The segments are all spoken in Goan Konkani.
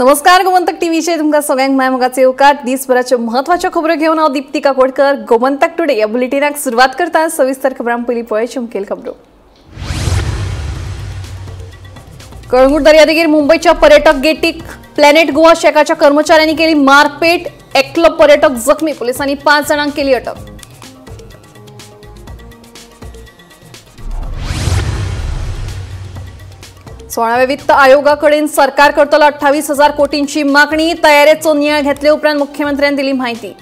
नमस्कार, गोमंतक टीव्हीचे तुमकां सगळ्यांक माय मोगाचे येवकार। दिसभराच्यो महत्वाच्यो खबरो घेवन हांव दीप्ती काकोडकर गोमंतक टुडे ह्या बुलेटिनाक सुरवात करता। सविस्तर खबरां पयलीं पळय मुखेल खबरो। कळंगूट दर्यादेगेर मुंबयच्या पर्यटक गेटीक प्लॅनेट गोवा शेकाच्या कर्मचाऱ्यांनी केली मारपेट, एकलो पर्यटक जखमी, पोलिसांनी 5 जाणांक केली अटक। सोळाव्या वित्त आयोगाकडेन सरकार करतलो 28,000 कोटींची मागणी, तयारेचो नियाळ घेतले उपरांत मुख्यमंत्र्यांनी दिली माहिती।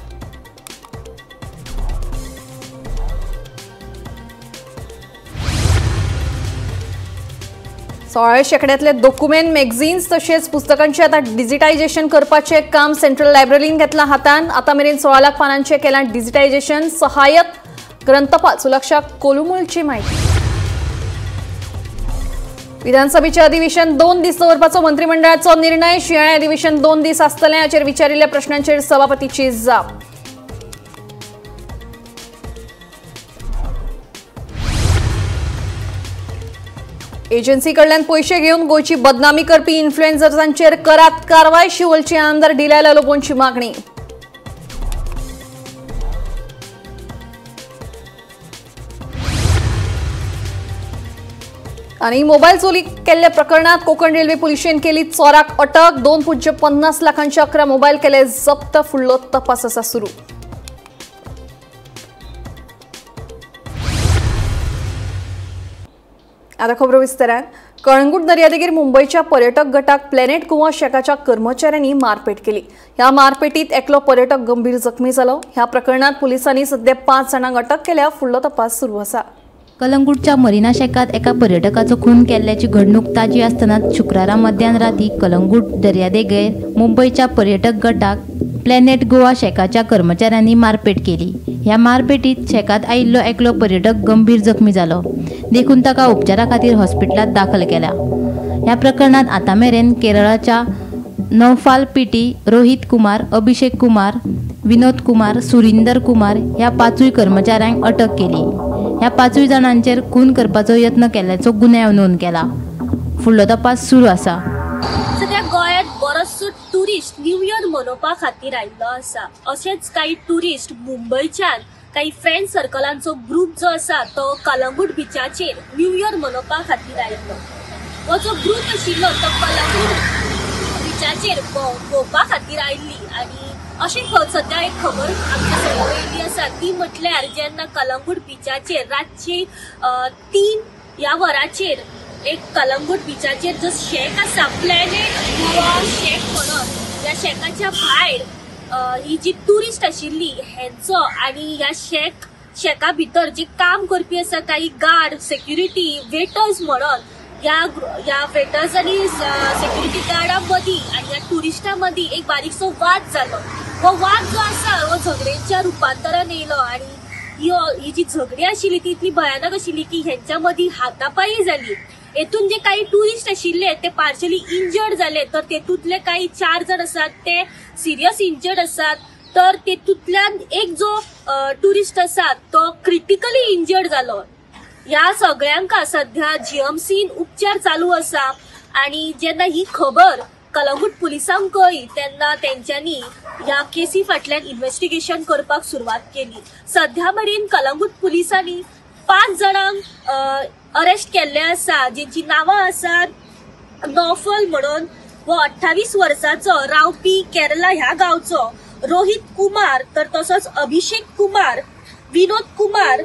सोळाव्या शेंकड्यातले डॉक्युमेंट, मॅगझिन्स तशेंच पुस्तकांचे आता डिजिटायझेशन करपाचे काम सेंट्रल लायब्ररीन घेतला हातान। आता मेरेन 16 लाख पानांचे केलां डिजिटायझेशन, सहाय्यक ग्रंथपाल सुलक्षा कोलुमुलची माहिती। विधानसभेचे अधिवेशन 2 दीस दवरपाचो मंत्रिमंडळाचो निर्णय, शिंयाळें अधिवेशन 2 दीस आसतलें हाचेर विचारिल्ल्या प्रश्नांचेर सभापतीची जाप। एजन्सी कडल्यान पयशे घेवन गोंयची बदनामी करपी इन्फ्लुएन्सर्सांचेर करात कारवाय, शिवोलचे आमदार डिलायला लोबोंची मागणी। आणि मोबाईल चोरी केल्ल्या प्रकरणात कोकण रेल्वे पुलिशेन केली चोराक अटक, 2.50 लाखांचे 11 मोबाईल केले जप्त, फुडलो तपास आसा सुरू। आता खबरो विस्तारान। कळंगूट दर्यादेगेर मुंबयच्या पर्यटक गटाक प्लॅनेट गोवा शेकाच्या कर्मचाऱ्यांनी मारपेट केली। ह्या मारपेटीत एकलो पर्यटक गंभीर जखमी जालो। ह्या प्रकरणात पोलिसांनी सध्या 5 जाणांक अटक केल्या, फुडलो तपास सुरू आसा। कलंगूटच्या मरीना शेकात एका पर्यटकाचो खून केल्ल्याची घडणूक ताजी आसतना शुक्रारा मध्यान राती कलंगूट दर्यादेगेर मुंबयच्या पर्यटक गटाक प्लॅनेट गोवा शेकाच्या कर्मचाऱ्यांनी मारपेट केली। ह्या मारपेटीत शेकात आयिल्लो एकलो पर्यटक गंभीर जखमी जालो, देखून ताका उपचारा खातीर हॉस्पिटलांत दाखल केला। ह्या प्रकरणात आतां मेरेन केरळाच्या नौफाल पीटी, रोहित कुमार, अभिषेक कुमार, विनोद कुमार, सुरिंदर कुमार ह्या 5 कर्मचाऱ्यांक अटक केली। ह्या 5 जाणांचेर खून करपाचो यत्न केल्ल्याचो गुन्यांव नोंद केला। फुडलो तपास सुरू आसा। सध्या गोंयांत बरोचसो ट्युरिस्ट न्यू इयर मनोवपा खातीर आयिल्लो आसा। अशेंच काही ट्युरिस्ट मुंबयच्यान काही फ्रेंड सर्कलांचो ग्रुप जो आसा तो कलंगूट बिचाचेर न्यू इयर मनोवपा खातीर आयिल्लो। हो जो ग्रुप आशिल्लो तो कलंगूट बिचाचेर भोंवपा खातीर आयिल्ली आनी अशी सध्या एक खबर आमच्या समोर येयल्ली आसा ती म्हटल्यार जेन्ना कलंगूट बिचाचेर रातची 3 ह्या वराचेर एक कलंगूट बिचाचेर जो शेक आसा प्लॅनेट गोवा शेक म्हणून, ह्या शेकाच्या भायर ही जी ट्युरिस्ट आशिल्ली हेंचो आनी ह्या शेका भितर जे काम करपी आसा काही गार्ड, सेक्युरिटी, वेटर्स म्हणून ह्या वेटर्स आनी सेक्युरिटी गार्डा मदीं आनी ह्या ट्युरिस्टां मदीं एक बारीकसो वाद जालो। हो वाद जो आसा हो झगड्यांच्या रुपांतरान येयलो आनी ही जी झगडी आशिल्ली ती इतली भयानक आशिल्ली की हेंच्या मदीं हातापाई जाली। हेतून जे काही ट्युरिस्ट आशिल्ले ते पार्शली इंजर्ड जाले, तर तेतूंतले काही 4 जाण आसात ते सिरियस इंजर्ड आसात, तर तेतूंतल्यान एक जो ट्युरिस्ट आसा तो क्रिटिकली इंजर्ड जालो। ह्या सगळ्यांका सध्या जीएमसीन उपचार चालू आसा आनी जेन्ना ही खबर कलंगूट पुलिसांक कळ्ळी तेन्ना तेंच्यांनी ह्या केसी फाटल्यान इन्व्हेस्टिगेशन करपाक सुरवात केली। सध्या मेरेन कलंगूट पुलिसांनी 5 जाणांक अरेस्ट केल्ले आसा, जेंची नांवां आसात नौफल म्हणून हो 28 वर्सांचो रावपी केरला ह्या गांवचो, रोहित कुमार, तर तसोच अभिषेक कुमार, विनोद कुमार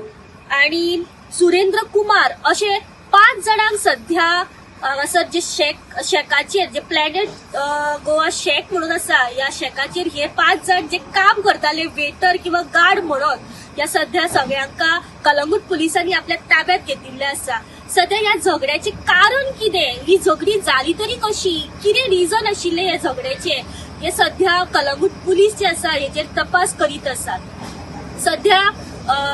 आनी सुरेंद्र कुमार अशे 5 जाणांक सध्या हांगासर जे शेकाचेर जे प्लॅनेट गोवा शेक म्हणून आसा ह्या शेकाचेर हे 5 जाण जे काम करताले वेटर किंवा गार्ड म्हणून ह्या सध्या सगळ्यांका कलंगूट पुलिसांनी आपल्या ताब्यात घेतिल्ले आसा। सध्या ह्या झगड्याचें कारण कितें, ही झगडी जाली तरी कशी, कितें रिजन आशिल्लें ह्या झगड्याचें, हे सध्या कलंगूट पुलीस जे आसा हेचेर तपास करीत आसात। सध्या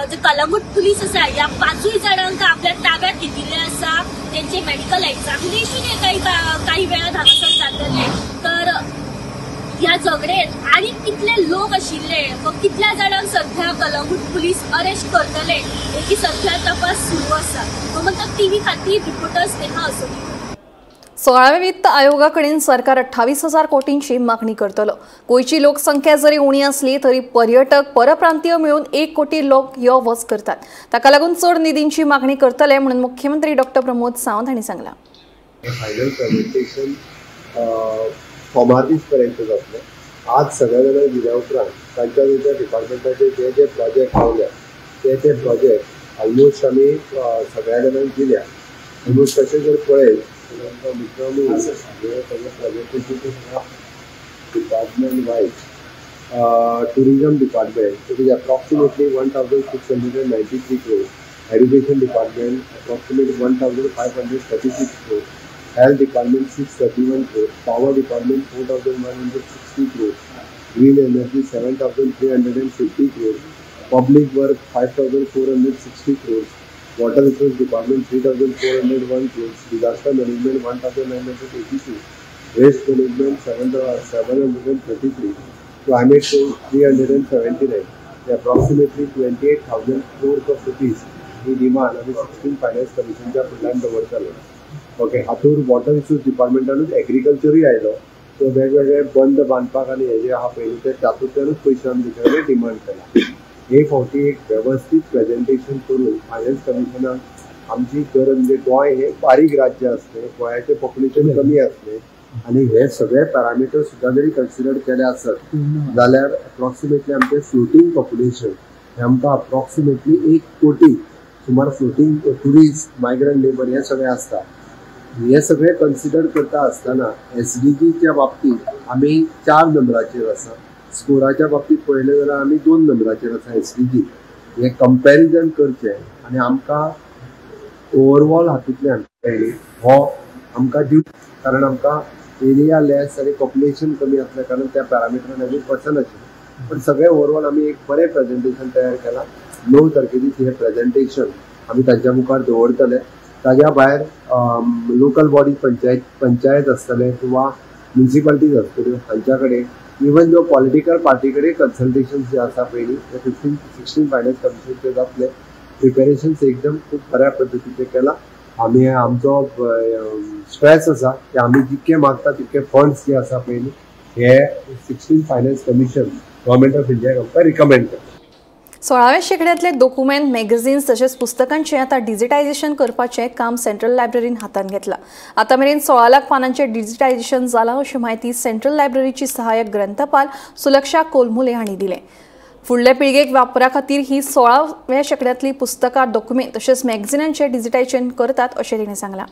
जे कलंगूट पुलीस आसा ह्या 5 जाणांक आपल्या ताब्यात घेतिल्ले आसा। तेंचे मेडिकल एग्जामिनेशन हे काही वेळान हांगासर जातले। तर ह्या झगड्यांत आनी कितले लोक आशिल्ले व कितल्या जाणांक सध्या कलंगूट पुलीस अरेस्ट करतले हेची सध्या तपास सुरू आसा। गोमंतक टीव्ही खातीर रिपोर्टर स्नेहा असोली। सोळाव्या वित्त आयोगा कडेन सरकार 28,000 कोटींची मागणी करतलो. गोंयची लोकसंख्या जरी उणी आसली तरी पर्यटक परप्रांतीय मेळून 1 कोटी लोक यो वच करतात. ताका लागून चड निधींची मागणी करतले म्हणून मुख्यमंत्री डॉक्टर प्रमोद सावंत हांणी सांगला. फायनल प्रेझेंटेशन सोमार दीस पर्यंत जातलें. आज सगळ्या जाणांक दिल्या उपरांत तांच्या तांच्या डिपार्टमेंटाचे जे जे प्रोजेक्ट पावल्या ते ते प्रोजेक्ट ऑलमोस्ट आमी सगळ्या जाणांक दिल्या. ऑलमोस्ट तशें जर पळयत मित्रांनो department wise tourism department it is approximately 1,693 crore, education department approximately 1,536 crore, health department 631 crore, power department 4,160 crore, green energy 7,350 crore, public work 5,460 crore, water resource department 3,401 crore, disaster management 1,982, waste management 733, climate change 379. Approximately 28,000 crore of rupees he demand आमी 16 फायनान्स कमिशनच्या फुडल्यान दवरतले. ओके, हातूंत वॉटर रिसोर्स डिपार्टमेंटानूच एग्रीकल्चरूय आयलो, सो वेगवेगळे बंद बांदपाक आनी हे जे आहा पळय ते तातूंतल्यानूच पयशे आमी ताचे कडेन डिमांड केला. हे फावटी एक वेवस्थीत प्रेजेंटेशन करून फायनान्स कमिशनाक आमची गरज म्हणजे गोंय हे बारीक राज्य आसलें, गोंयाचें पॉप्युलेशन कमी आसलें आनी हे सगळे पॅरामिटर सुद्दां जरी कन्सिडर केले आसत जाल्यार अप्रॉक्सिमेटली आमचें फ्लोटींग पॉप्युलेशन हें आमकां अप्रॉक्सिमेटली 1 कोटी सुमार फ्लोटींग ट्युरिस्ट मायग्रंट लेबर हे सगळें आसता. हे सगळें कन्सिडर करता आसतना एसडीजीच्या बाबतींत आमी 4 नंबराचेर आसा, स्कोराच्या बाबतींत पळयलें जाल्यार आमी 2 नंबराचेर आसा एसडीजी. हें कंपॅरिजन करचें आनी आमकां ओवरऑल हातूंतल्यान हो आमकां दिव, कारण आमकां एरिया लेस आनी पॉप्युलेशन कमी आसल्या कारण त्या पॅरामिटरान आमी बसनाशिल्लें. पण सगळें ओवरऑल आमी एक बरें प्रेजेंटेशन तयार केलां. 9 तारखे दीस हें प्रेजेंटेशन आमी तांच्या मुखार दवरतले. ताज्या भायर लोकल बॉडी पंचायत आसतले किंवा म्युनिसिपालिटीज आसतल्यो हांच्या कडेन इवन जो पॉलिटिकल पार्टी कडेन कन्सल्टेशन जे आसा पयलीं ते 15-16 फायनान्स कमिशनचे जातले. प्रिपेरेशन्स एकदम खूब बऱ्या पद्दतीचें केलां. आमी आमचो स्ट्रेस आसा की आमी जितके मागता तितके फंड्स जे आसा पयलीं हे 16 फायनान्स कमिशन गव्हर्मेंट of इंडियाक आमकां रिकमेंड करता. 16व्या शेंकड्यांतले डॉक्युमेंट, मॅगझिन्स तशेंच पुस्तकांचें आतां डिजिटायझेशन करपाचें काम सेंट्रल लायब्ररीन हातांत घेतलां. आतां मेरेन 16 लाख पानांचें डिजिटायझेशन जालां अशी म्हायती सेंट्रल लायब्ररीची सहाय्यक ग्रंथपाल सुलक्षा कोलमुले हांणी दिलें. फुडल्या पिळगेक वापरा खातीर ही 16व्या शेंकड्यांतली पुस्तकां, डॉक्युमेंट तशेंच मॅगझिनांचें डिजिटायझेशन करतात अशें तिणें सांगलां.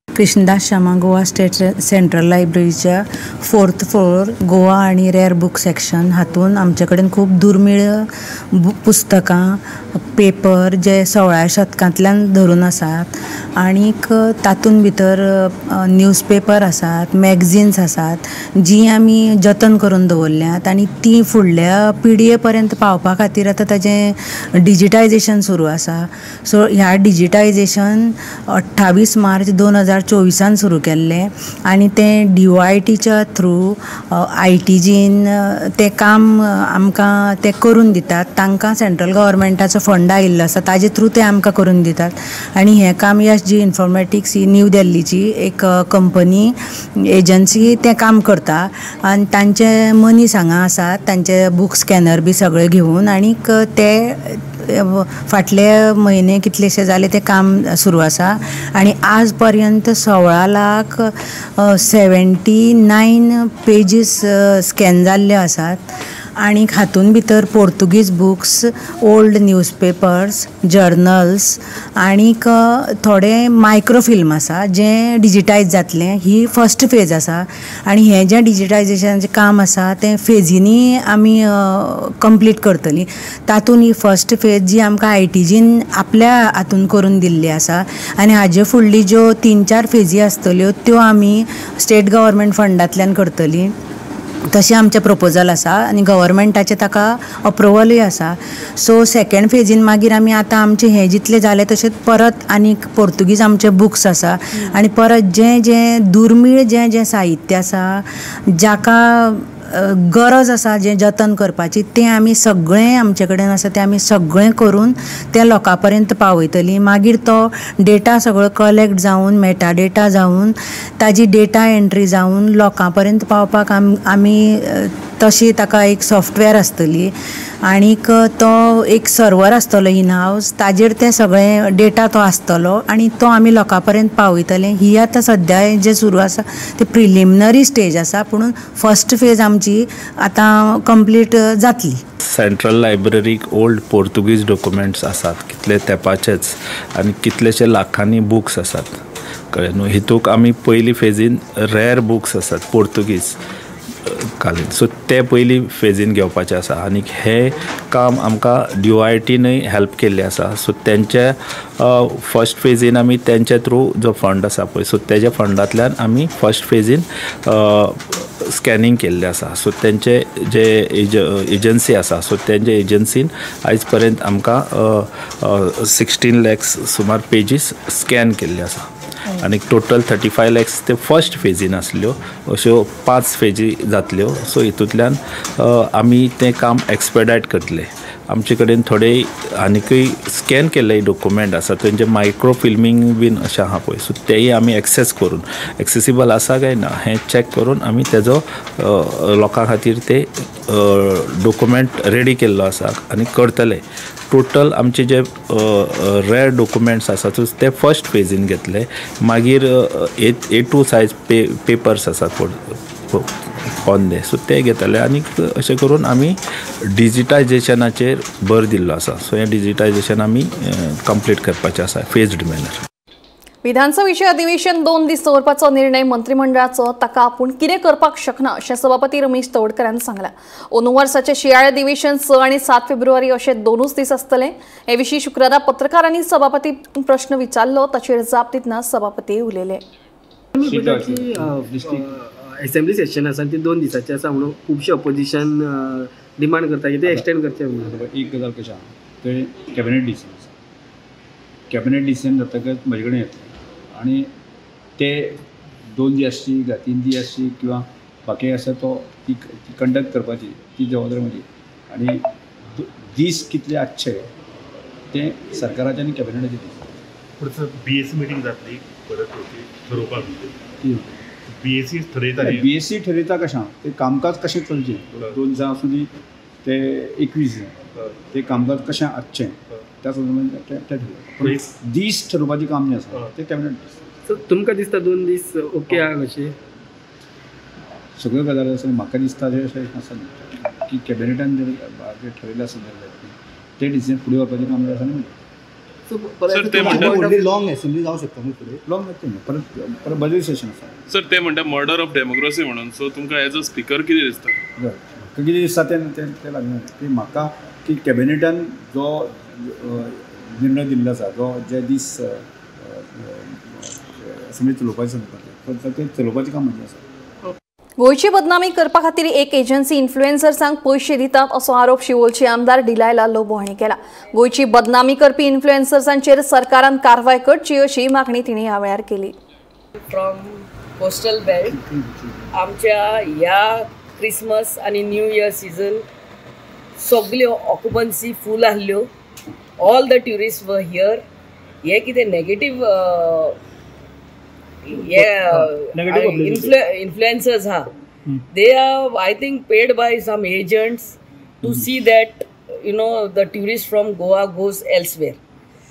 कृष्णदास शामा गोवा स्टेट सेंट्रल लायब्ररीच्या 4th floor Goa आनी रेअर बूक सेक्शन हातून आमचे कडेन खूब दुर्मीळ पुस्तकां, पेपर जे 16व्या शतकांतल्यान धरून आसात आनीक तातूंत भितर न्यूजपेपर आसात, मॅगझिन्स आसात जी आमी जतन करून दवरल्यात आनी ती फुडल्या पिळगे पर्यंत पावपा खातीर आतां ताजें डिजिटायझेशन सुरू आसा. सो ह्या डिजिटायझेशन 28 मार्च 2024 सुरू केल्लें आनी तें DOITच्या थ्रू ITGन तें काम आमकां तें करून दितात. तांकां सेंट्रल गव्हर्मेंटाचो फंड आयिल्लो आसा ताजे थ्रू ते आमकां करून दितात आनी हें काम SG informatics ही न्यू दिल्लीची एक कंपनी एजन्सी तें काम करता आनी तांचे मनीस हांगा आसात, तांचे बूक स्कॅनर बी सगळे घेवन आनीक ते फाटले म्हयने कितलेशे जाले तें काम सुरू आसा आनी आज पर्यंत 16,79,000 पेजीस स्कॅन जाल्ले आसात आनी हातूंत भितर Portuguese books, old newspapers, journals आनीक थोडे मायक्रोफिल्म आसा जें डिजिटायज जातलें. ही फर्स्ट फेज आसा आनी हें जें डिजिटायजेशनाचें काम आसा तें फेजींनी आमी कंप्लीट करतलीं. तातूंत ही फर्स्ट फेज जी आमकां ITGन आपल्या हातून करून दिल्ली आसा आनी हाजे फुडली ज्यो 3-4 फेजी आसतल्यो त्यो आमी स्टेट गव्हर्मेंट फंडांतल्यान करतलीं. तशें आमचें प्रपोजल आसा आनी गव्हर्मेंटाचें ताका अप्रुवलूय आसा. सो सेकेंड फेजीन मागीर आमी आतां आमचें हें जितलें जालें तशेंच परत आनीक पोर्तुगीज आमचे बुक्स आसा आनी परत जें जें दुर्मीळ जें जें साहित्य आसा जाका गरज आसा जें जतन करपाची तें आमी सगळें आमचे कडेन आसा तें आमी सगळें करून तें लोकां पर्यंत पावयतलीं. मागीर तो डेटा सगळो कलेक्ट जावन मेटा डेटा जावन ताजी डेटा एंट्री जावन लोकां पर्यंत पावपाक आमी तशी ताका एक सॉफ्टवेअर आसतली आनीक तो एक सर्वर आसतलो इन हावस, ताजेर तें सगळें डेटा तो आसतलो आनी तो आमी लोकां पर्यंत पावयतले. ही आतां सद्या जें सुरू आसा ते प्रिलिमिनरी स्टेज आसा, पूण फर्स्ट फेज आमची आतां कंप्लीट जातली. सेंट्रल लायब्ररीक ओल्ड पोर्तुगीज डॉक्युमेंट्स आसात कितले तेंपाचेच आनी कितलेशे लाखांनी बुक्स आसात, कळ्ळें न्हू. हितूक आमी पयली फेजीन रेर बुक्स आसात पोर्तुगीज कालीन, सो ते पयली फेजीन घेवपाचें आसा आनी हें काम आमकां DOITनूय हेल्प केल्लें आसा. सो तेंचे फर्स्ट फेजीन आमी तेंचे थ्रू जो फंड आसा पळय, सो तेज्या फंडांतल्यान आमी फर्स्ट फेजीन स्कॅनिंग केल्लें आसा. सो तेंचे जे एजन्सी आसा, सो तेंचे एजन्सीन आयज पर्यंत आमकां 16 lakhs सुमार पेजीस स्कॅन केल्ले आसा आनी टोटल 35 lakhs ते फर्स्ट फेजीन आसल्यो, अश्यो 5 फेजी जातल्यो. सो हितूंतल्यान आमी तें काम एक्सपेडायट करतले. आमचे कडेन थोडे आनीकय स्कॅन केल्ले डॉक्युमेंट आसा तेंचे मायक्रो फिल्मींग बीन अशें आहा पळय, सो तेय आमी एक्सेस करून एक्सेसिबल आसा काय ना हें चॅक करून आमी तेजो लोकां खातीर ते डॉक्युमेंट रेडी केल्लो आसा आनी करतले. टोटल आमचे जे रेर डॉक्युमेंट्स आसा ते फर्स्ट फेजीन घेतले, मागीर A2 size papers आसात पोन्ने, सो ते घेतले आनी अशें करून आमी डिजिटायजेशनाचेर भर दिल्लो आसा. सो हें डिजिटायजेशन आमी कंप्लीट करपाचें आसा फेज्ड मॅनर. विधानसभेचें अधिवेशन 2 दीस दवरपाचो निर्णय मंत्रिमंडळाचो, ताका आपूण कितें करपाक शकना अशें सभापती रमेश तवडकरान सांगलां. अंदू वर्साचें शिंयाळें अधिवेशन 6 आनी 7 फेब्रुवारी अशे 2 दीस आसतले. हे विशीं शुक्रारा पत्रकारांनी सभापती प्रश्न विचारलो, ताचेर जाप दितना सभापती उलयले. असेंब्ली सेशन आसा ती 2 दिसांचे आसा म्हणून खुबशे ऑपोजिशन डिमांड करता की ते एक्सटेंड करचे म्हणून. एक गजाल कशें आहा, ते कॅबिनेट डिसिजन आसा, कॅबिनेट डिसिजन जातकच म्हजे कडेन येतलें आनी ते 2 दीस आसची काय 3 दीस आसची किंवा बाकी आसा तो ती कंडक्ट करपाची ती जबाबदारी म्हजी आनी दीस कितले आसचे ते सरकाराचे आनी कॅबिनेटाचे दीस. BAC meeting जातली परत ठरोवपाक बीएसी ठरयता, बीएसी ठरयता कशें ते कामकाज कशें चलचें, 2 दिसां आसूं दी ते 21 दिसां ते कामकाज कशें आसचें त्या संदर्भात ते ठरयता. दीस ठरोवपाचें काम जें आसा तें कॅबिनेट दीस. तुमकां दिसता 2 दीस ओके आहा कशें सगळ्यो गजाली आसा? म्हाका दिसता अशें आसा न्ही की कॅबिनेटान जें ठरयलें आसा तें डिसिजन फुडें व्हरपाचें काम जें आसा न्ही. सर ते म्हणटा लॉंग असेंब्ली जावं शकता न्हू फुडें, लॉंग जातली न्हू परत परत बजेट सेशन आसा. सर ते म्हणटा मर्डर ऑफ डेमोक्रेसी म्हणून, सो तुमकां एज अ स्पिकर कितें दिसता? म्हाका कितें दिसता तें तें लागना की म्हाका की कॅबिनेटान जो निर्णय दिल्लो आसा, जो जे दीस असेंब्ली चलोवपाचें संदर्भात तें चलोवपाचें काम म्हजें आसा. गोंयची बदनामी करपा खातीर एक एजन्सी इन्फ्लुएन्सर्सांक पयशे दितात असो आरोप शिवोलचे आमदार डिलायला लोबो हांणी केला. गोंयची बदनामी करपी इन्फ्लुएन्सर्सांचेर सरकारान कारवाय करची अशी मागणी तिणें ह्या वेळार केली. फ्रॉम कोस्टल बेल्ट आमच्या ह्या क्रिसमस आनी न्यू इयर सिजन सगल्यो ऑक्युपन्सी फूल आहल्यो, all the tourist were here. हे कितें नेगेटीव इन्फ्लुएन्सर्स हा, they are I think paid by some agents to see that you know the tourist from Goa goes elsewhere.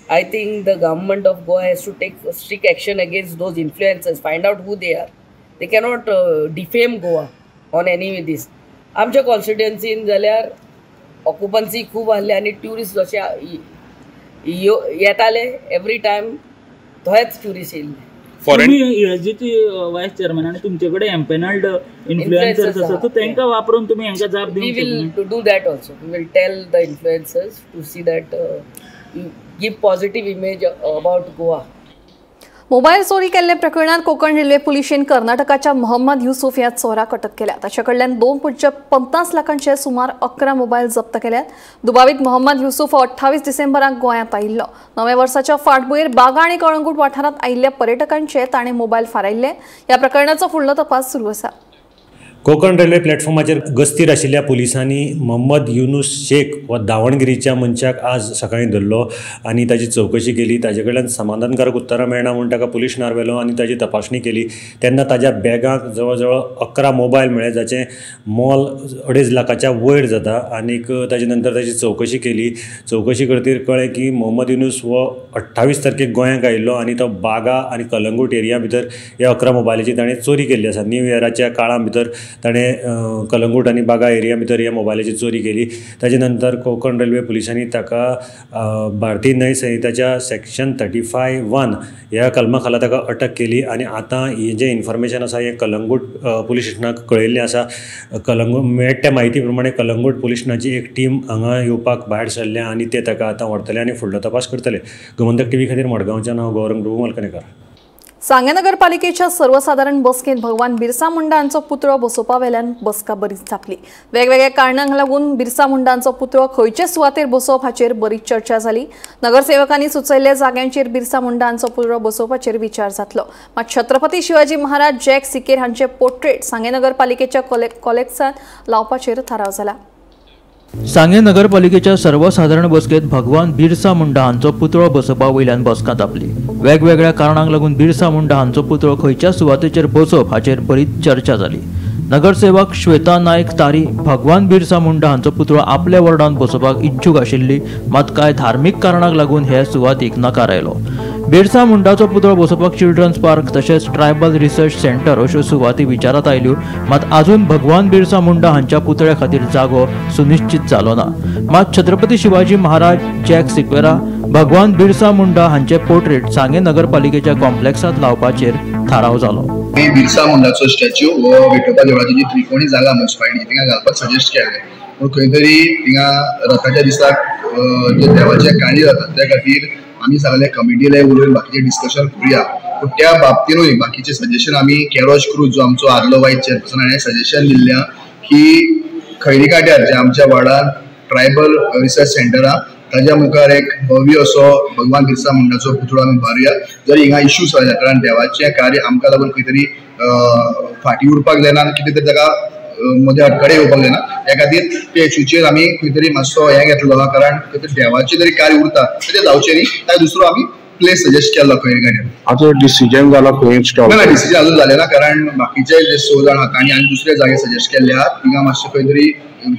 I think the government of Goa has to take strict action against those influencers, find out who they are. They cannot defame Goa on any this. आमच्या कॉन्स्टिट्युएन्सीन जाल्यार ऑक्युपन्सी खूब आहली आनी ट्युरिस्ट जशे येताले एवरी टायम थंयच ट्युरिस्ट येयल्ले. तुम्ही ईएसजीची वायस चेअरमॅन आणि तुमचे कडेन एम्पेनल्ड इन्फ्लुएन्सर्स आसा, सो तांकां वापरून तुम्ही हांकां जाप We will do that also. We will tell the influencers to see that give positive image about Goa. Mobile चोरी केल्ले प्रकरणात कोकण रेल्वे पुलिशेन कर्नाटकाच्या मोहम्मद युसुफ ह्या चोराक अटक केल्या. ताचे कडल्यान 2.50 लाखांचे सुमार 11 मोबायल जप्त केल्यात. दुबावीत मोहम्मद युसुफ हो 28 डिसेंबराक गोंयांत आयिल्लो. नव्या वर्साच्या फाटभुंयेर बागा आनी कळंगूट वाठारांत आयिल्ल्या पर्यटकांचे ताणें मोबायल फारायल्ले. ह्या प्रकरणाचो फुडलो तपास सुरू आसा. कोकण रेल्वे प्लॅटफॉर्माचेर गस्तीर आशिल्ल्या पुलिसांनी मोहम्मद युनूस शेख हो दावणगिरीच्या मनशाक आज सकाळीं धरलो आनी ताची चवकशी केली. ताजे कडल्यान समाधानकारक उत्तरां मेळना म्हूण ताका पुलीस स्टेशनार व्हेलो आनी ताची तपासणी केली. तेन्ना ताज्या बॅगाक जवळ जवळ 11 मोबायल मेळ्ळे, जाचें मोल 2.5 लाखाच्या वयर जाता. आनीक ताजे नंतर ताची चवकशी केली. चवकशी करतीर कळ्ळें की मोहम्मद युनूस हो 28 तारखेक गोंयांक आयिल्लो आनी तो बागा आनी कलंगूट एरिया भितर ह्या 11 मोबायलाची ताणें चोरी केल्ली आसा. न्यू इयराच्या काळा भितर ताणें कलंगूट आनी बागा एरिया भितर ह्या मोबायलाची चोरी केली. ताजे नंतर कोकण रेल्वे पुलिसांनी ताका भारतीय न्याय संहिताच्या सेक्शन 35(1) ह्या कलमा खाला ताका अटक केली. आनी आतां हें जें इन्फॉर्मेशन आसा हें कलंगूट पुलीस स्टेशनाक कळयल्लें आसा. कलंगूट मेळटा म्हायती प्रमाणे कलंगूट पुलीस स्टेशनाची एक टीम हांगा येवपाक भायर सरल्या आनी ते ताका आतां व्हरतले आनी फुडलो तपास करतले. गोमंतक टीव्ही खातीर मडगांवच्यान हांव गौरंग प्रभू मलकनेकर. सांगें नगरपालिकेच्या सर्वसाधारण बसकेंत भगवान बिरसा मुंडा हांचो पुतळो बसोवपा वेल्यान बसका बरीच तापली. वेगवेगळ्या कारणांक लागून बिरसा मुंडांचो पुतळो खंयचे सुवातेर बसोवप हाचेर बरीच चर्चा जाली. नगरसेवकांनी सुचयल्ल्या जाग्यांचेर बिरसा मुंडा हांचो पुतळो बसोवपाचेर विचार जातलो. मात छत्रपती शिवाजी महाराज जॅक सिकेर हांचे पोर्ट्रेट सांगें नगरपालिकेच्या कॉलेक्सांत लावपाचेर थाराव जाला. सांगें नगरपालिकेच्या सर्वसाधारण बसकेंत भगवान बिरसा मुंडा हांचो पुतळो बसोवपा वयल्यान बसका तापली. वेगवेगळ्या कारणांक लागून बिरसा मुंडा हांचो पुतळो खंयच्या सुवातेचेर बसोवप हाचेर बरीच चर्चा जाली. नगरसेवक श्वेता नायक तारी भगवान बिरसा मुंडा हांचो पुतळो आपल्या वॉर्डांत बसोवपाक इच्छूक आशिल्ली, मात कांय धार्मीक कारणांक लागून हे सुवातेक नकार आयलो. बिरसा मुंडाचो पुतळो बसोवपाक चिल्ड्रन्स पार्क तशेंच ट्रायबल रिसर्च सेंटर अश्यो सुवाती विचारांत आयल्यो, मात आजून भगवान बिरसा मुंडा हांच्या पुतळ्या खातीर जागो सुनिश्चित जालो ना. मात छत्रपती शिवाजी महाराज जॅक सिक्वेरा भगवान बिरसा मुंडा हांचे पोर्ट्रेट सांगें नगरपालिकेच्या कॉम्प्लेक्सांत लावपाचेर थाराव जालो. बिरसा मुंडाचो स्टॅच्यू हो विठोबा देवळाची जी त्रिकोणी जागा मुन्सिपालिटी थिंगा घालपाक सजेस्ट केल्लें, पूण खंय तरी थिंगा रथाच्या दिसाक जे देवाचे कार्य जाता त्या खातीर आमी सगळे कमिटीला उलोवन बाकीचे डिस्कशन करुया. पूण त्या बाबतीनूय बाकीचे सजेशन आमी कॅरोज क्रूज जो आमचो आदलो वायस चेअरपर्सन हाणें सजेशन दिल्लें की खैरी काट्यार जे आमच्या वार्डान ट्रायबल रिसर्च सेंटर आहा ताज्या मुखार एक भव्य असो भगवान बिरसा मुंडाचो पुतळो आमी उबारुया. जर हिंगा इश्यूज जाल्या कारण देवाचें कार्य आमकां लागून खंय तरी फाटीं उरपाक जायना आनी कितें तरी ताका मदें अडखळे येवपाक जायना, त्या खातीर ते इशूचेर आमी खंय तरी मातसो हें घेतलो कारण खंय तरी देवाचें जरी कार्य उरता तें जावचें न्ही. ताका दुसरो आमी प्लेस सजेस्ट केल्लो खंय कडेन. आतां डिसिजन जाला खंय स्टॉप ना, डिसिजन अजून जालें ना कारण बाकीचे जे 6 जाण आहा तांणी आनी दुसरे जागे सजेस्ट केल्ले आहात. थिंगा मातशें खंय तरी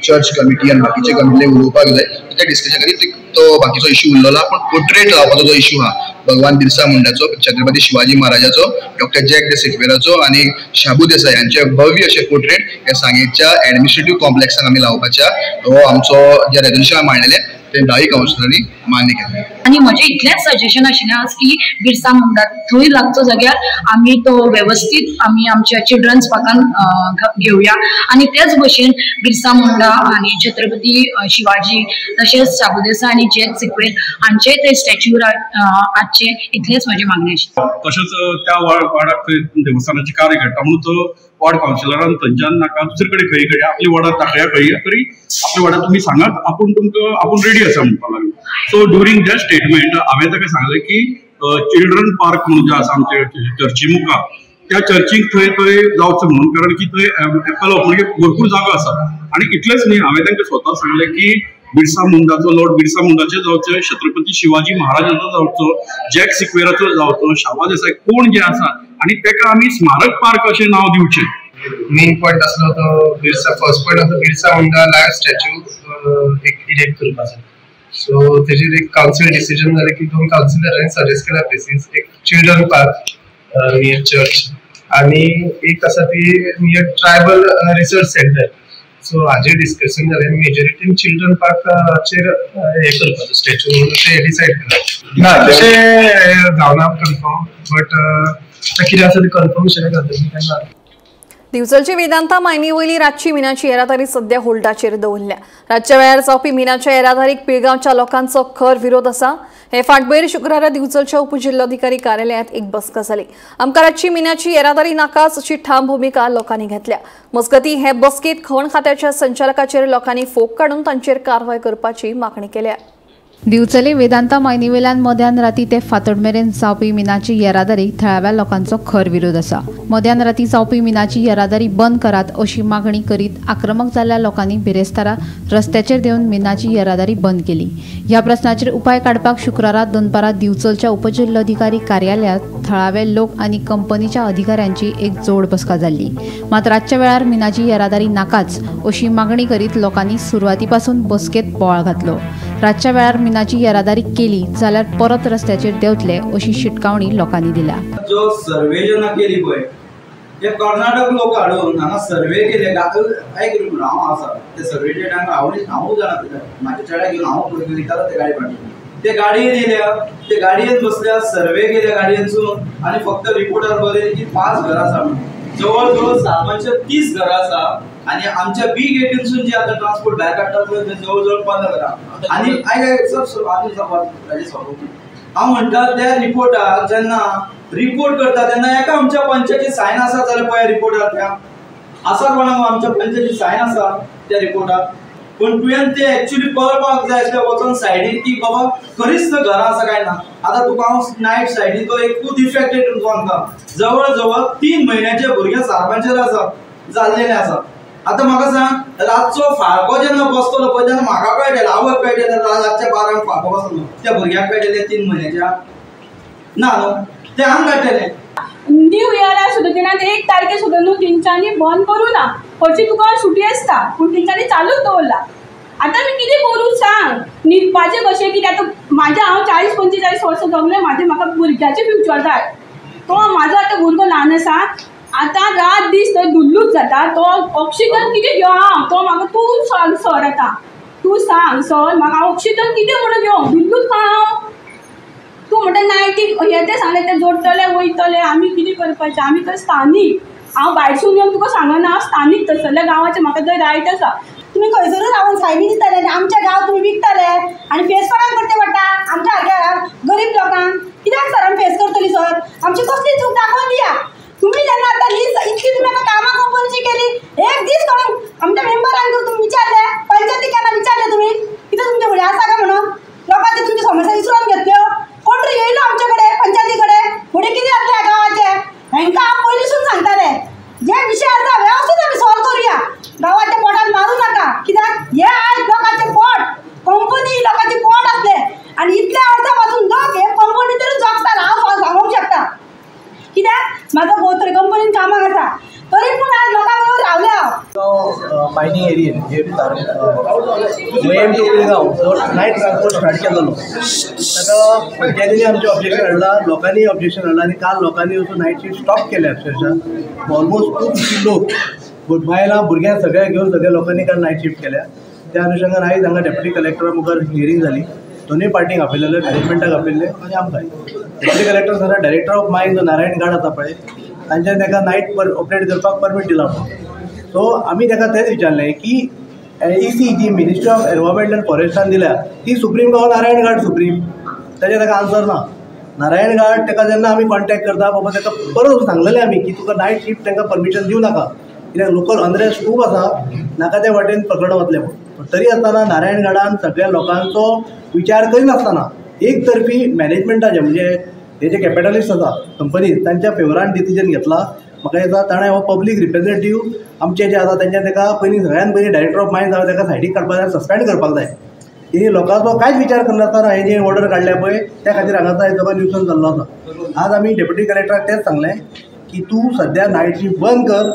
चर्च कमिटी आनी बाकीचे कमिटी उलोवपाक जाय त्या डिस्कशन खातीर तो बाकीचो इश्यू उरलेलो. पूण पोर्ट्रेट लावपाचो जो इश्यू आहा भगवान बिरसा मुंडाचो, छत्रपती शिवाजी महाराजाचो, डॉक्टर जॅक दे सिक्वेराचो आनी शाबू देसाय हांचे भव्य अशे पोर्ट्रेट हे सांगेच्या एडमिनिस्ट्रेटीव कॉम्प्लेक्सान आमी लावपाच्या हो आमचो जे रेजोल्युशन मांडलेलें ते 10 कावन्सिलरांनी मान्य केलें. आनी म्हजें इतलेंच सजेशन आशिल्लें आज की बिरसा मुंडा थंय लागचो जाग्यार आमी तो वेवस्थीत आमी आमच्या चिल्ड्रन्स पार्कान घेवया आनी तेच भशेन बिरसा मुंडा आनी छत्रपती शिवाजी तशेंच शाबू देसाय आनी जॅक सिक्वेर हांचे ते स्टॅच्यू आसचे इतलेंच म्हजें मागणें आशिल्लें. तशेंच त्या वार्डाक देवस्थानाचें कार्य घडटा म्हणून तो वॉर्ड कावन्सिलरान थंयच्यान नाका दुसरे कडेन खंय खंय आपल्या वॉर्डात दाखया खंय तरी आपल्या वॉर्डात तुमी सांगात आपूण तुमकां आपूण रेडी आसा म्हणपाक लागलो. सो ड्युरींग that statement हांवें ताका सांगलें की चिल्ड्रन पार्क म्हणून जें आसा आमचे चर्ची मुखार त्या चर्चीक थंय थंय जावचो म्हणून, कारण की थंय एपल ऑफ म्हणजे भरपूर जागो आसा. आनी इतलेंच न्ही हांवें तांकां स्वता सांगलें की बिरसा मुंडाचो लॉर्ड बिरसा मुंडाचो जावचो, छत्रपती शिवाजी महाराजाचो जावचो, जॅक सिक्वेराचो जावचो, शाबा देसाय कोण जे आसा आनी ताका आमी स्मारक पार्क अशें नांव दिवचें. मेन पॉयंट आसलो तो बिरसा, फर्स्ट पॉयंट आसलो बिरसा मुंडा लायफ स्टॅच्यू एक इरेक्ट करपाचो. सो तेजेर एक कावन्सील डिसिजन जालें की 2 कावन्सिलरांनी सजेस्ट केला प्लेसीस, एक चिल्ड्रन पार्क नियर चर्च आनी एक आसा ती near tribal research centre. So हाजेर डिस्कशन जालें मेजॉरिटीन चिल्ड्रन पार्काचेर हें करपाचो स्टॅच्यू म्हणून ते डिसायड केलां. ना तशें जावना कन्फर्म, बट कितें आसा तें कन्फर्मेशन जातलें तेन्ना. दिवचलची वेदांता मायनी वयली रातची मिनाची येरादारी सध्या होल्डाचेर दवरल्या. रातच्या वेळार जावपी मिनाच्या येरादारीक पिळगांवच्या लोकांचो खर विरोध आसा. हे फाटभुंयेर शुक्रारा दिवचलच्या उपजिल्लोधिकारी कार्यालयांत एक बसका जाली. आमकां रातची मिनाची येरादारी नाकाच अशी ठाम भुमिका लोकांनी घेतल्या. मजगतीं हे बसकेंत खण खात्याच्या संचालकाचेर लोकांनी फोग काडून तांचेर कारवाय करपाची मागणी केल्या. दिवचले वेदांता मायनीवेल्यान मध्यान राती ते फांतोड मेरेन जावपी मिनाची येरादारीक थळाव्या लोकांचो खर विरोध आसा. मध्यान राती जावपी मिनाची येरादारी बंद करात अशी मागणी करीत आक्रमक जाल्ल्या लोकांनी बिरेस्तारा रस्त्याचेर देंवन मिनाची येरादारी बंद केली. ह्या प्रस्नाचेर उपाय काडपाक शुक्रारा दनपारां दिवचलच्या उपजिल्लोधिकारी कार्यालयांत थळावे लोक आनी कंपनीच्या अधिकाऱ्यांची एक जोड बसका जाल्ली. मात रातच्या वेळार मिनाची येरादारी नाकाच अशी मागणी करीत लोकांनी सुरवातीपासून बसकेंत बोवाळ घातलो. रातच्या वेळार मिनाची येरादारी केली जाल्यार परत रस्त्याचेर देंवतले अशी शिटकावणी लोकांनी दिल्या. जो सर्वे जेन्ना केली पळय ते कर्नाटक लोक हाडून हांगा सर्वे केले. आयक म्हणून हांव आसा ते सर्वेच्या टायमार हांवूय जाणा म्हाज्या चेड्याक घेवन हांव वयतालो ते गाडी फाटी. ते गाडयेन येयल्या, ते गाडयेन बसल्या, सर्वे केल्या गाडयेनसून आनी फक्त रिपोर्टार बरयले की 5 घरां आसा म्हणून. जवळ जवळ 730 घरां आसा आनी आमच्या बी गेटीनसून जे आतां ट्रान्सपोर्ट भायर काडटा पळय ते जवळ जवळ 15 घरां. आनी आयक हांव म्हणटा त्या रिपोर्टार जेन्ना रिपोर्ट करता तेन्ना एका आमच्या पंचायती सायन आसा जाल्यार पळय रिपोर्टार त्या आसा कोणाक आमच्या पंचायती सायन आसा त्या रिपोर्टार. पूण तुवें ते एक्चुअली पळोवपाक जाय आसलें वचोन सायडीन की बाबा खरीच थंय घरां आसा काय ना. आतां तुका हांव नायट सायडीन तो एकूच इफेक्टेड सांगता, जवळ जवळ 3 म्हयन्याचे भुरगे सारपांचेर आसा जाल्लेले आसा. आतां म्हाका सांग रातचो फाळको जेन्ना बसतलो पळय तेन्ना म्हाका कळटलें, आवयक कळटलें रातच्या 12 फाळको बसलो त्या भुरग्याक कळटलें 3 म्हयन्याच्या ना न्हू ते हांग कळटलें. न्यू इयराक सुद्दां तेन्ना 1 तारखे सुद्दां न्हू तेंच्यांनी बंद करूं ना. हरशीं तुका सुटी आसता पूण तेंच्यांनी चालूच दवरला. आतां आमी कितें करूं सांग, न्हिदपाचें कशें कितें? आतां म्हाजें हांव 40-45 वर्सां जगलें, म्हाजें म्हाका भुरग्याचें फ्युचर जाय. तो म्हाजो आतां भुरगो ल्हान आसा, आतां रात दीस थंय धुल्लूच जाता. तो ऑक्सिजन कितें घेवं हांव? तो म्हाका तूं सांग सर, आतां तूं सांग सर म्हाका ऑक्सिजन कितें म्हणून घेवं? धुल्लूच खा हांव? तूं म्हणटा नायटीक हें तें सांगलें तें जोडटले वयतले, आमी कितें करपाचें? आमी थंय स्थानीक, हांव भायरसून येवन तुका सांगना, हांव स्थानीक थंयसरल्या गांवाचें, म्हाका थंय रायट आसा. तुमी खंयसरूच रावन सायनी दिताले आनी आमच्या गांव तुमी विकतले आनी फेस कोणाक करचें पडटा? आमच्या सारक्या गरीब लोकांक कित्याक सरान फेस करतली सर? आमची कसली चूक दाखोवन दिया. तुमी जेन्ना आतां लीज इतली तुमी आतां कामां कंपनीची केली, एक दीस कोणाक आमच्या मेंबरांक तुमी विचारले, पंचायती केन्ना विचारले तुमी कितें तुमचे फुडें आसा काय म्हणून? लोकांची तुमची समस्या विसरून घेतल्यो. कोण तरी येयलो आमचे कडेन पंचायती कडेन फुडें कितें जातलें गांवाचें? हेंकां हांव पयलींसून सांगतालें जे विशय आसा व्यवस्थीत आमी सॉल्व करुया, गांवाच्या पोटान मारूं नाका. कित्याक हे आयज लोकांचें पोट, कंपनी लोकांचें पोट आसलें आनी इतल्या वर्सां पासून लोक हे कंपनी तरी जगता. हांव सांगूंक शकता कित्याक म्हाजो घोव तरी कंपनीन कामाक आसा, तरी पूण आज लोकां बरोबर रावले हांव. मायनींग एरियेन जे मयेम टू पिळगांव जो नायट ट्रान्सपोर्ट स्टार्ट केलेलो ताका पंचायतींनी आमचें ऑब्जेक्शन हाडलां, लोकांनी ऑब्जेक्शन हाडलां आनी काल लोकांनी वचून नायट शिफ्ट स्टॉप केल्या अक्षरशः. ऑलमोस्ट 250 लोक, बायलां भुरग्यां सगळ्या घेवन सगळ्या लोकांनी काल नायट शिफ्ट केल्या. त्या अनुशंगान आयज हांगा डेप्युटी कलेक्टरा मुखार हियरींग जाली. दोनूय पार्टींक आपयलेले, मॅनेजमेंटाक आपयल्ले आनी आमकां. Deputy collector sir director of mine जो नारायण गाड आसा पळय तांच्यान ताका नायट ऑपरेट करपाक परमीट दिला म्हणून. सो आमी ताका तेंच विचारलें की एलईसी जी मिनिस्ट्री ऑफ एनवायरमेंट आनी फॉरेस्टान दिल्या ती सुप्रीम काय नारायण घाट सुप्रीम? ताजेर ताका आन्सर ना. नारायण घाट ताका जेन्ना आमी कॉन्टेक्ट करता बाबा ताका परत सांगलेलें आमी की तुका नायट शिफ्ट तांकां परमिशन दिवं नाका कित्याक लोकल अनरेस्ट खूब आसा, नाका त्या वाटेन प्रकरणां वतलें म्हणून. तरी आसतना नारायण घाटान सगळ्या लोकांचो विचार करिनासतना एक तर्फी मॅनेजमेंटाचे म्हणजे हे जे कॅपिटलिस्ट आसा कंपनी तांच्या फेवरान डिसिजन घेतला. म्हाका दिसता ताणें हो पब्लीक रिप्रेझेंटेटीव आमचे जे आसा तेंच्यान ताका पयलीं सगळ्यान पयलीं डायरेक्टर ऑफ मायन्स आसा ताका सायडीक काडपाक जाय, सस्पेंड करपाक जाय. की लोकांचो कांयच विचार करनासतना हे जे ऑर्डर काडल्या पळय त्या खातीर हांगासर आयज सगळो न्युसन्स जाल्लो आसा. आज आमी डेप्युटी कलेक्टराक तेंच सांगलें की तूं सद्या नायट शिफ्ट बंद कर,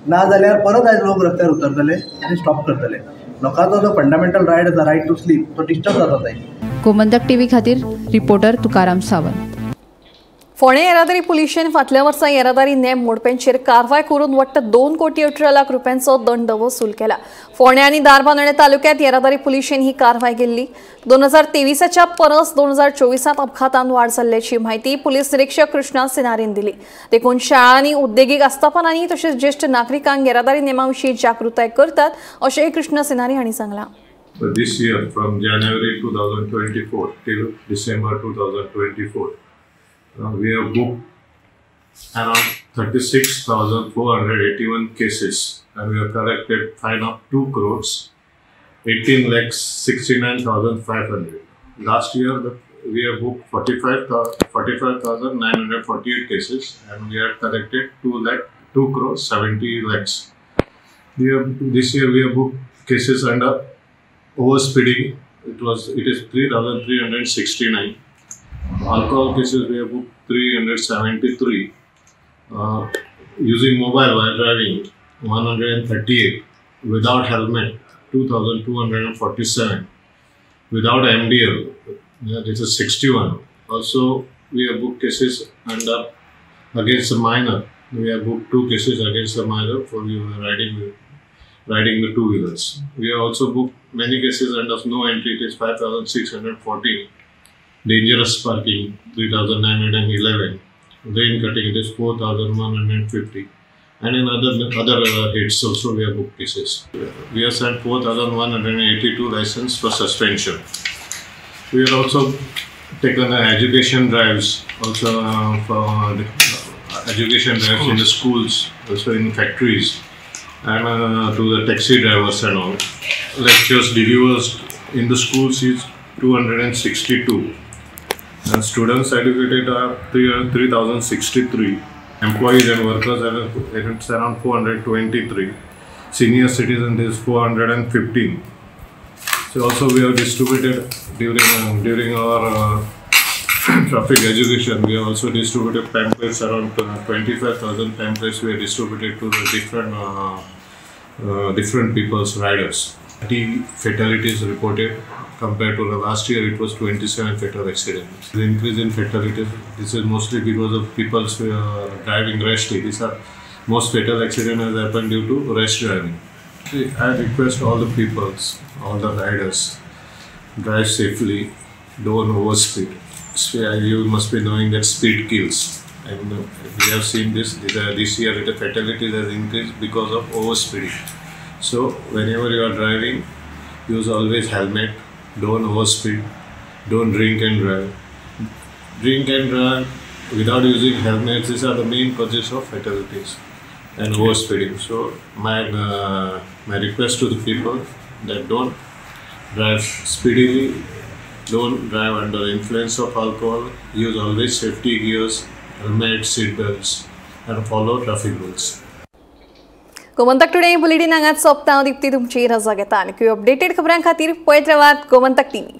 ना जाल्यार परत आयज लोक रस्त्यार उतरतले आनी स्टॉप करतले. लोकांचो जो फंडामेंटल रायट आसा, रायट टू स्लीप, तो डिस्टर्ब जाता. गोमंतक टीव्ही खातीर रिपोर्टर तुकाराम सावंत. फोंडें येरादारी पुलिशेन फाटल्या वर्सा येरादारी नेम मोडप्यांचेर कारवाय करून वट्ट 2,18,00,000 रुपयांचो दंड वसूल केला. फोंडें आनी धारबांदोडें तालुक्यांत येरादारी पुलिशेन ही कारवाय केल्ली. 2023च्या परस 2024 अपघातांत वाड जाल्ल्याची म्हायती पुलीस निरीक्षक कृष्णा सिनारीन दिली. देखून शाळांनी, उद्देगीक आस्थापनांनी तशेंच ज्येश्ठ नागरिकांक येरादारी नेमा विशीं जागृताय करतात अशेंय कृष्णा सिनारी हांणी सांगलां. This year, from January 2024 till December 2024, we have booked around 36,481 cases and we have collected fine of 2,18,69,500. Last year, we have booked 45,948 cases and we have collected 2,70,00,000. This year we have booked cases under overspeeding. It is 3,369. Alcohol cases we have booked 373. Using mobile while driving 138. Without helmet 2,247. Without MDL, this is 61. Also we have booked cases under against the minor. We have booked 2 cases against the minor for riding the two wheelers. We have also booked many cases under no entry. It is 5,614. Dangerous parking 3,911. Lane cutting it is 4,150. And in other hits also we have booked cases. We have sent 4,182 license for suspension. We have also taken education drives also for education drives in the schools, also in factories, and to the taxi drivers and all. Lectures delivered in the schools is 262. And students educated are 3,063. Employees and workers are it's around 423. Senior citizens is 415. So also we have distributed during our traffic education, we have also distributed pamphlets, around 25,000 pamphlets we have distributed to the different people's riders. 30 fatalities reported compared to the last year. It was 27 fatal accidents. The increase in fatalities, this is mostly because of people's driving rashly. These are most fatal accidents has happened due to rash driving. I request all the peoples, all the riders, drive safely, don't overspeed. You must be knowing that speed kills, and we have seen this year the fatalities has increased because of overspeeding. So whenever you are driving, use always helmet, don't overspeed, don't drink and drive. Drink and drive without using helmets, these are the main causes of fatalities and overspeeding. So my request to the people that don't drive speedily, don't drive under influence of alcohol, use always safety gears, helmet, seat belts, and follow traffic rules. Gomantak today bulletin हांगाच सोंपता. दीप्ती तुमची रजा घेता आनी अपडेटेड खबरां खातीर पळयत रावात गोमंतक टीव्ही.